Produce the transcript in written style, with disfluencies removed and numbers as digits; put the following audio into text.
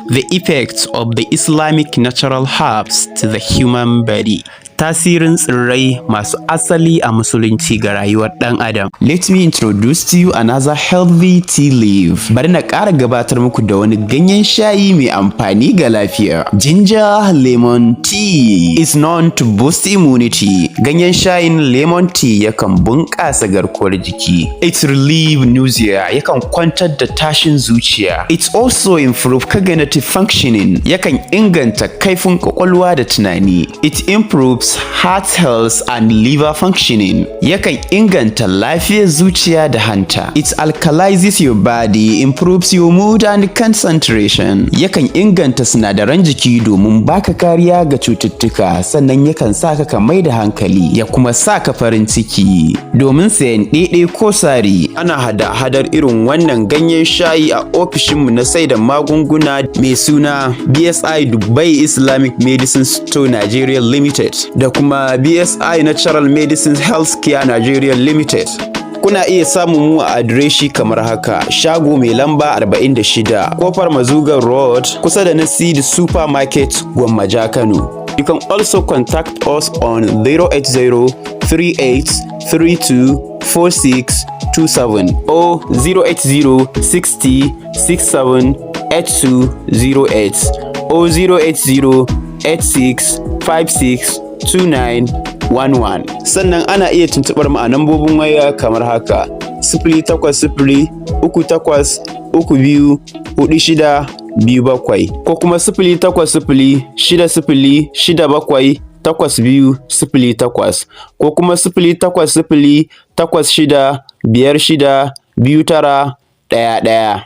The effects of the Islamic natural herbs to the human body. Tasirin tsirrai masu asali a Musulunci ga rayuwar ɗan Adam. Let me introduce to you another healthy tea leaf. Bari na ƙara gabatar muku da wani ganyen shayi mai amfani ga lafiya. Ginger lemon tea is known to boost immunity. Ganyen shayin lemon tea yakan bunƙasa garkuwar jiki. It relieve nausea, yakan kwantar da tashin zuciya. It also improve cognitive functioning, yakan inganta kaifin kwakwalwa da tunani. It improves heart health and liver functioning, yakan inganta lafiyar zuciya da hanta. It alkalizes your body, improves your mood and concentration, yakan inganta sinadaran jiki domin baka kariya ga cututtuka, sannan yakan sa ka mai da hankali ya kuma sa ka farin ciki. Domin sayan ɗaiɗai ko sari, ana hada-hadar irin wannan ganyen shayi a ofishinmu na sai da magunguna mai suna BSI Dubai Islamic Medicine Store Nigeria Limited da kuma BSI Natural Medicine Healthcare Nigeria Limited. Kuna iya samun mu a adireshi kamar haka: shago mai lamba 46, Kofar Mazugal Road, kusa da Nasidi Supermarket, Gwammaja, Kano. You can also contact us on 080 38 32 46 27 or 080 60 67 8208 or 080 86 56 2911. Sannan ana iya tuntuɓar mu a lambobin waya kamar haka: 08038324627 ko kuma 08060678208 ko kuma 08086562911.